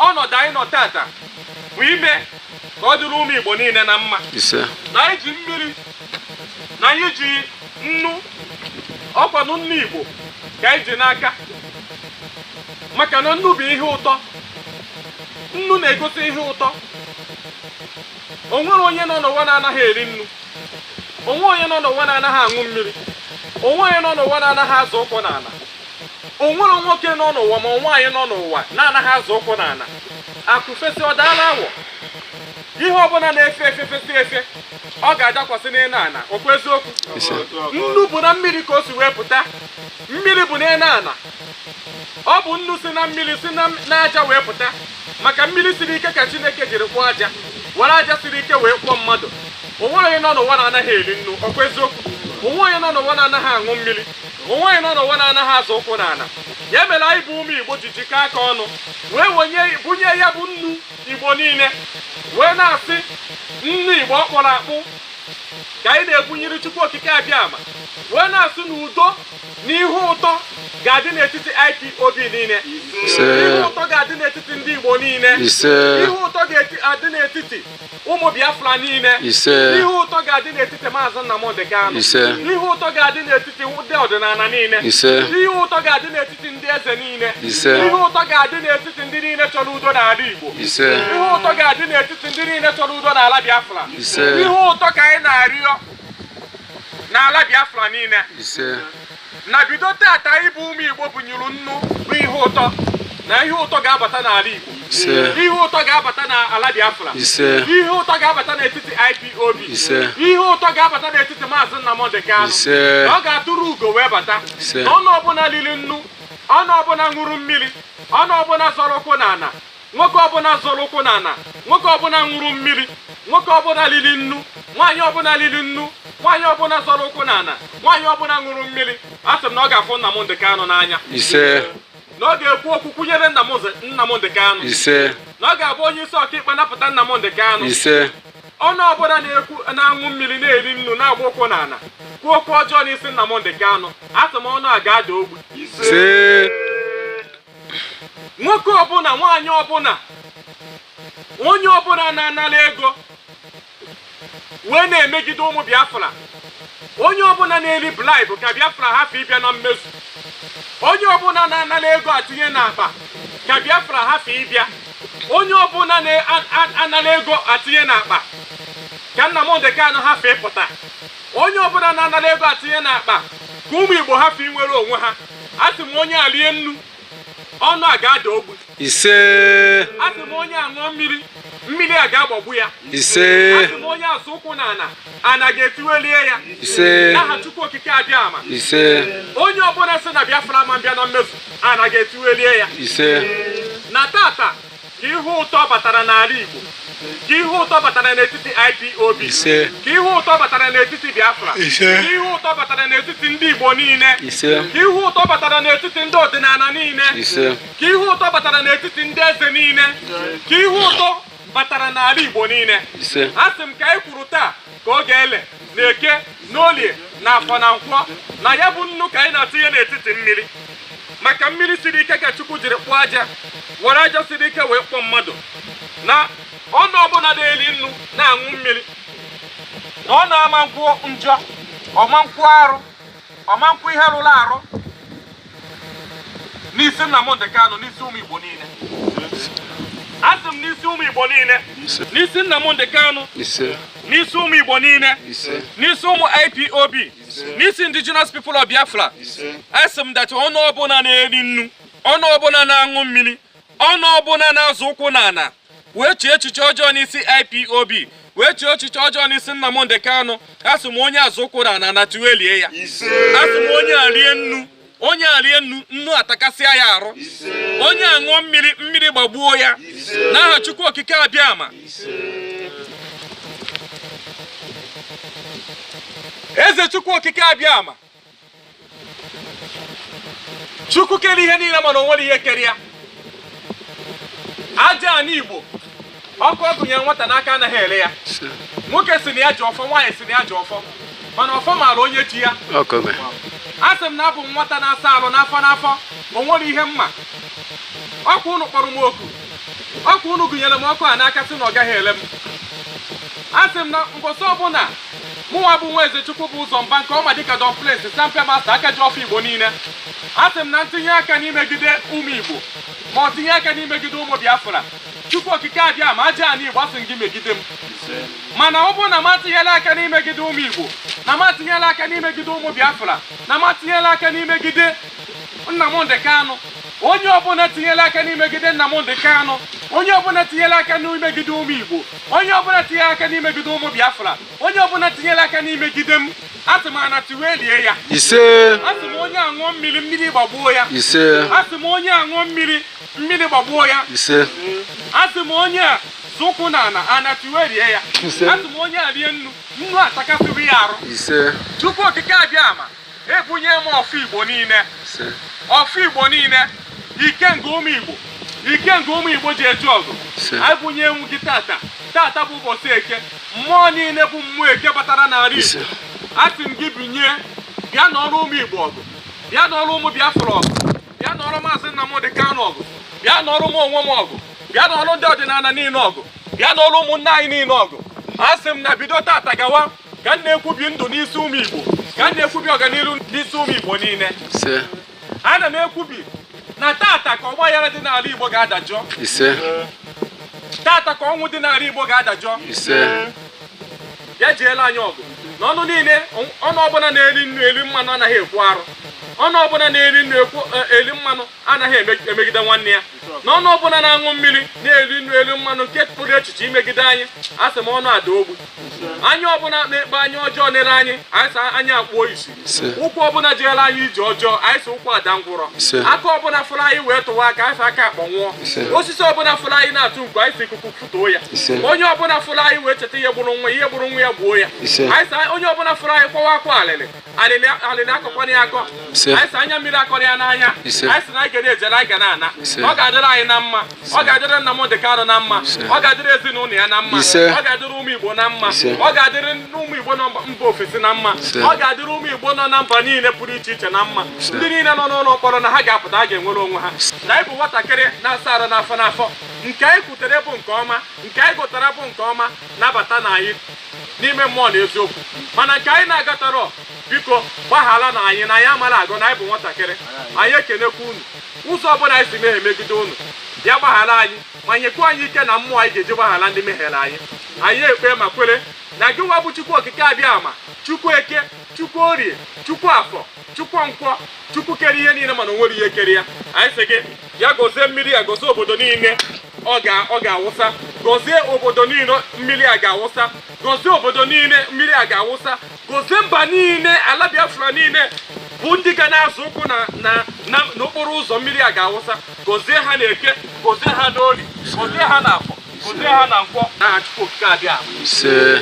Ọnọdụ anyị nọ tata bụ ime ka ọ dịrị ụmụ Igbo niile na mma. Ise. Na anyị ji mmiri, na anyị ji nnu, ọkwanụ nnu Igbo ka anyị ji n'aka, maka na nnu bụ ihe ụtọ, nnu na-egosi ihe ụtọ. O nwere onye nọ n'ụwa na-anaghị eri nnu, onwe onye nọ n'ụwa na-anaghị aṅụ mmiri, onwe onye nọ n'ụwa na-anaghị azọ ụkwụ n'ala, o nwere nwoke nọ n'ụwa ma nwaanyị nọ n'ụwa na-anaghị azọ ụkwụ n'ala. Akụ fesi ọ daala awọ, ihe ọbụla na-efe efe fesi efe, ọ ga-adakwasị n'elu ala. Okwu eziokwu. Ise. Nnu bụ na mmiri ka o si wee pụta, mmiri bụ n'elu ala. Ọ bụ nnu si na mmiri si n'aja wee pụta, maka mmiri siri ike ka Chineke jiri kpụọ aja, were aja siri ike wee kpụọ mmadụ. Onwe onye nọ n'ụwa na-anaghị eri nnu, ọkwa eziokwu. Onwe onye nọ n'ụwa na-anaghị aṅụ mmiri, onwe onye nọ n'ụwa na-anaghị azọ ụkwụ n'ala. Ya mere anyị bụ ụmụ Igbo ji jikọọ aka ọnụ wee wenye bunye ya bụ nnu Igbo niile, wee na-asị nnu Igbo ọ kpọrọ akpụ ka anyị na-ebunyere Chukwu Okike Abịama, wee na-asị na udo na ihe ụtọ ga-adị n'etiti IPOB niile. Ise. Ihe ụtọ ga-adị n'etiti ndị Igbo niile. Ise. Ihe ụtọ ga-adị n'etiti ụmụ Biafra niile. Ise. Ihe ụtọ ga-adị n'etiti Maazị Nnamdi Kanu. Ise. Ihe ụtọ ga-adị n'etiti ndị ọdịnala niile. Ise. Ihe ụtọ ga-adị n'etiti ndị eze niile. Ise. Ihe ụtọ ga-adị n'etiti ndị niile chọrọ udo n'ala Igbo. Ise. Ihe ụtọ ga-adị n'etiti ndị niile chọrọ udo n'ala Biafra. Ise. Ihe ụtọ ka anyị na-arịọ n'ala Biafra niile. Ise. Na bido tata, anyị bụ ụmụ Igbo bunyere nnu bụ ihe ụtọ, na ihe ụtọ ga-abata n'ala Igbo. Ise. Ihe ụtọ ga-abata n'ala Biafra. Ise. Ihe ụtọ ga-abata n'etiti IPOB. Ise. Ihe ụtọ ga-abata n'etiti Maazị Nnamdi Kanu. Ise. Na ọ ga-atụrụ ugo wee bata. Ise. Na ọnụ ọbụla liri nnu, ọnụ ọbụla ṅụrụ mmiri, ọnụ ọbụla zọrọ ụkwụ n'ala, nwoke ọbụla zọrọ ụkwụ n'ala, nwoke ọbụla ṅụrụ mmiri, nwoke ọbụla liri nnu, nwaanyị ọbụla liri nnu, nwaanyị ọbụla zọrọ ụkwụ n'ala, nwaanyị ọbụla ṅụrụ mmiri, a sị m na ọ ga-afụ Nnamdi Kanu n'anya. Ise. Na ọ ga-ekwu okwu kwunyere Nnamdi Kanu. Ise. Na ọ ga-abụ onye isi ọkaikpe napụta Nnamdi Kanu. Ise. Ọnụ ọbụla na-ekwu, na-aṅụ mmiri, na-eri nnu, na-agba ụkwụ n'ala, kwuo okwu ọjọọ n'isi Nnamdi Kanu, asị m ọnụ a ga-ada ogbu. Ise. Nwoke ọbụla, nwaanyị ọbụla, onye ọbụla na-anara ego wee na-emegide ụmụ Biafra, onye ọbụla na-eri bribe ka Biafra hafụ ịbịa na mmezu, onye ọbụla na-anara ego atinye n'akpa ka Biafra hafụ ịbịa, onye ọbụla na-anara ego atinye n'akpa ka Nnamdi Kanu hafụ ịpụta, onye ọbụla na-anara ego atinye n'akpa ka ụmụ Igbo hafụ inwere onwe ha, asị m onye a rie nnu, ọnụ a ga-ada ogbu. Ise. Asị m onye aṅụọ mmiri, mmiri a ga-agbagbu ya. Ise. Asị m onye azụ ụkwụ na ana, ana ga-etiwelie ya. Ise. N'aha Chukwu Okike Abịama. Ise. Onye ọbụla sị na Biafra ama mbịa na mmezu, ana ga-etiwelie ya. Ise. Na tata ka ihe ụtọ batara n'ala Igbo, ka ihe ụtọ batara n'etiti IPOB. Ise. Ka ihe ụtọ batara n'etiti Biafra. Ise. Ka ihe ụtọ batara n'etiti ndị Igbo niile. Ise. Ka ihe ụtọ batara n'etiti ndị ọdịnala niile. Ise. Ka ihe ụtọ batara n'etiti ndị eze niile. Ka ihe ụtọ batara n'ala Igbo niile. Ise. A sị m ka anyị kwuru taa ka ọ ga-ele na Eke na Olie na Afọ na Nkwọ, na ya bụ nnu ka anyị na-atinye n'etiti mmiri, maka mmiri siri ike ka Chukwu jiri kpụọ aja, were aja siri ike wee kpụọ mmadụ. Na ọnụ ọbụla na-eri nnu, na-aṅụ mmiri, na ọ na-ama nkwụ njọ, ọma nkwụ arụ, ọma nkwụ ihe rụrụ arụ n'isi Nnamdi Kanu, n'isi ụmụ Igbo niile. Asị m n'isi ụmụ Igbo niile, n'isi Nnamdi Kanu. Ise. N'isi ụmụ Igbo niile. Ise. N'isi ụmụ IPOB, n'isi Indigenous People of Biafra. Asị m that ọnụ ọbụla na-eri nnu, ọnụ ọbụla na-aṅụ mmiri, ọnụ ọbụla na-azụ ụkwụ n'ala wee chee echiche ọjọọ n'isi IPOB, wee chee echiche ọjọọ n'isi Nnamdi Kanu, asị m onye azụ ụkwụ n'ala na tiwelie ya. Asị m onye a rie nnu, onye a rie nnu, nnu atakasịa ya arụ. Onye a ṅụọ mmiri, mmiri gbagbuo ya, n'aha Chukwu Okike Abịama. Eze Chukwu Okike Abịama, Chukwu kere ihe niile, mana o nwere ihe kere ya. Aja ana Igbo, ọkụ ọ gụnyere nwata n'aka anaghị ere ya. Ise. Nwoke si na ya ji ọfọ, nwaanyị si na ya ji ọfọ, mana ọfọ maara onye ji ya. Ọkọme. A sị m na abụ m nwata na-asa arụ n'afọ n'afọ, o nwere ihe mma. Ọkwa unu kpọrọ m oku Ọkwa unu gụnyere m ọkụ a n'aka sị na ọ gaghị ele m. Asị m na mbọsị ọbụla mụnwa bụ nwa eze Chukwu bụ ụzọ mba nke ọma dịka Don Prince Sampe Master aka ji ọfọ Igbo niile. Asị m na ntinye aka n'imegide ụmụ Igbo ma ọ tinye aka n'imegide ụmụ Biafra, Chukwu okike abịa ma aja ana Igbo, asị m gị megide m. Mana ọ bụrụ na m atinyela aka n'imegide ụmụ Igbo, na m atinyela aka n'imegide ụmụ Biafra, na m atinyela aka n'imegide Nnamdị Kanụ, onye ọbụla tinyela aka n'imegide Nnamdị Kanụ, onye ọbụla tinyela aka n'imegide ụmụ Igbo, onye ọbụla tinyela aka n'imegide ụmụ Biafra, onye ọbụla tinyela aka n'imegide m, asị m ana tiwe lie ya. Ise. Asị m onye aṅụọ mmiri, mmiri gbagbuo ya. Ise. Asị m onye aṅụọ mmiri, mmiri gbagbuo ya. Ise. Asị m onye a zụkwụ na ana, ana tiwe rie ya. Ise. Asị m onye a rie nnu, nnu atakasịrị ya arụ. Ise. Chukwu okike abịa ama ebunye m ọfọ Igbo niile. Ise. Ọfọ Igbo niile, ikenga ụmụ Igbo, ikenga ụmụ Igbo ji eje ọgụ. Ise. Ebunye m gị tata. Tata bụ ụbọchị Eke. Mmụọ niile bụ mmụọ Eke batara n'ala Ise. Igbo, asị m gị binye, bịa n'ọrụ ụmụ Igbo ọgụ, bịa n'ọrụ ụmụ Biafra ọgụ, bịa n'ọrụ Maazị Nnamdị Kanụ ọgụ, bịa n'ọrụ m onwe m ọgụ, bịa n'ọrụ ndị ọdịnala niile ọgụ, bịa n'ọrụ ụmụnne anyị niile ọgụ. Asị m na bido tata gawa, ka m na-ekwubi ndụ n'isi ụmụ Igbo, ka m na-ekwubi ọganihu n'isi ụmụ Igbo niile. Ise. Ana m ekwubi na tata ka ọgbaghara dị n'ala Igbo ga-adajọ. Ise. Tata ka ọnwụ dị n'ala Igbo ga-adajọ. Ise. Ya jiela anyị ọgụ n'ọnụ niile. Ọnụ ọbụla na-eri nnu eri mmanụ anaghị ekwu arụ. Ọnụ ọbụla na-eri nnu ekwu eri mmanụ anaghị emegide nwanne ya. N'ọnụ ọbụla na-aṅụ mmiri na-eri nnu eri mmanụ nke pụrụ echiche imegide anyị, asị m ọnụ ada ogbu. Anya ọbụla na-ekpe anya ọjọọ nere anyị, anyị sị anya akpụọ isi. Ise. Ụkwụ ọbụla jeela anyị ije ọjọọ, anyị sị ụkwụ ada ngwụrọ. Ise. Aka ọbụla fụrụ anyị wee tụwa aka, anyị sị aka akpọnwụọ. Ise. Osisi ọbụla fụrụ anyị na-atụ nkwu, anyị sị ikuku fụtuo ya. Ise. Onye ọbụla fụrụ anyị wee cheta ihe gburu nwa, ihe gburu nwa ya gbuo ya. Ise. Anyị sị onye ọbụla fụrụ anyị kwawa akwa alịlị, alịlị alịlị akọkwana ya akọ. Ise. Anyị sị anya mmiri akọrọ ya n'anya. Ise. Anyị sị na anyị ga na-ejere, anyị ga na-ana. Ise. Ọ ga-adịrị anyị na mma. Ọ ga-adịrị Nnamdị Kanụ na mma. Ọ ga-adịrị ezinụlọ ya na mma. Ise. Ọ ga-adịrị ụmụ Igbo na mma. Ise. Ọ ga-adịrị ụmụ Igbo nọ mba ofesi na mma. Ise. Ọ ga-adịrị ụmụ Igbo nọ na mba niile pụrụ iche iche na mma. Ndị niile nọ n'ụlọ mkpọrọ na ha ga-apụta, ha ga-enwere onwe ha. Na anyị bụ nwatakịrị na-asa arụ n'afọ n'afọ, nke anyị kwutere bụ nke ọma, nke anyị gụtara bụ nke ọma, nabata na anyị n'ime mmụọ na eziokwu. Mana nke anyị na-agatọrọ, biko gbaghara na anyị na anyị amara agụ, na anyị bụ nwatakịrị. Anyị ekenekwa unu. Ụzọ ọbụla anyị si mehie megide unu, bịa gbaghara anyị ma nyekwa anyị ike na mmụọ anyị ga-eji gbaghara ndị mehiere anyị. Anyị ekpe ma kwere na gị nwa bụ Chukwu okike abịa ama, Chukwu Eke, Chukwu Orie, Chukwu Afọ, Chukwu Nkwọ, Chukwu kere ihe niile mana o nwere ihe kere ya, anyị sị gị ya gọzie mmiri ya, gọzie obodo niile ọ ga-awụsa, gọzie obodo niile mmiri a ga-awụsa, gọzie obodo niile mmiri a ga-awụsa, gọzie mba niile, ala Biafra niile bụ ndị ga na-azụ ụkwụ na na na n'okporo ụzọ mmiri a ga-awụsa. Gọzie ha na Eke, gọzie ha n'Orie, gọzie ha na Afọ, gọzie ha na Nkwọ, n'aha Chukwu okike abịa ama. Ise.